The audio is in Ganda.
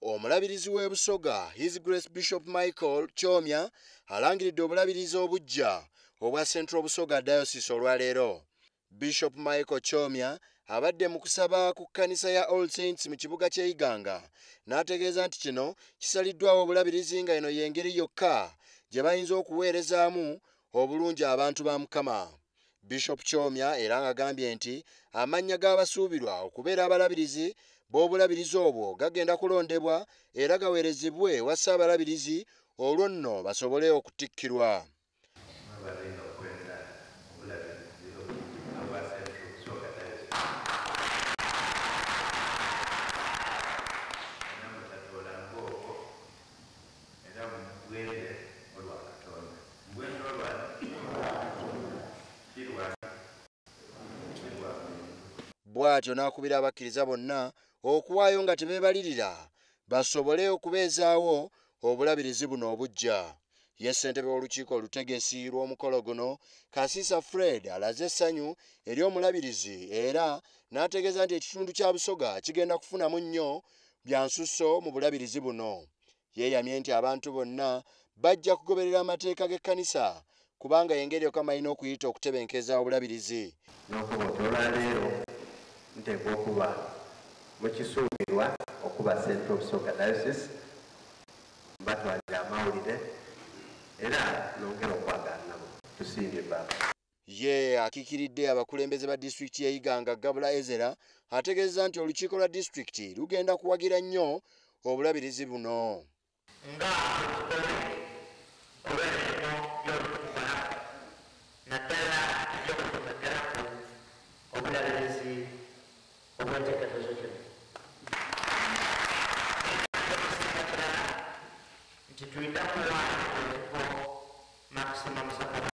Omulabirizi w'e Busoga His Grace Bishop Michael Kyomya alangiridde obulabirizi obuggya obwa Central Busoga Diocese olwaleero. Bishop Michael Kyomya abadde mu kusaba ku kkanisa ya All Saints mu kibuga ky'e Iganga n'ategeeza nti kino kisaliddwawo obulabirizi nga eno y'engeri yokka gye bayinza okuweerezaamu obulungi abantu ba Mukama. Bishop Kyomya era ng'agambye nti amannya g'abasuubirwa okubeera abalabirizi b'obulabirizi obwo gagenda kulondebwa era gaweerezebwe wa Ssaabalabirizi olwo nno basobole okutikkirwa. Bw'atyo n'akubira abakkiriza bonna okuwaayo nga tebeebalirira basobole okubeezaawo obulabirizi buno obuggya. Ye ssentebe w'olukiiko olutegesi lw'omukolo guno, Kasisa Fred, alaze essanyu eri omulabirizi era n'ategeeza nti ekitundu kya Busoga kigenda kufunamu nnyo bya nsusso mu bulabirizi buno. Yeeyamye nti abantu bonna bajja kugoberera amateeka g'ekkanisa kubanga y'engeri yokka malina okuyita okutebenkeza obulabirizi. N'okuba olwaleero nteekwa okuba mu kisuubirwa okuba Central Busoga Diocese, mbatwalira amawulire era nongera okwagala nabo. Tusiimye Baba. Ye akiikiridde abakulembeze ba disitulikiti y'e Iganga, Gabula Ezera, ategeeza nti olukiiko lwa disitulikiti lugenda kuwagira nnyo obulabirizi buno. Nga olw'emirimu gy'olukukola naddala egy'okutumeggeraku obulabirizi obw'enteeketezo kino. Okusinga kirala nti tulina kuwa ekifo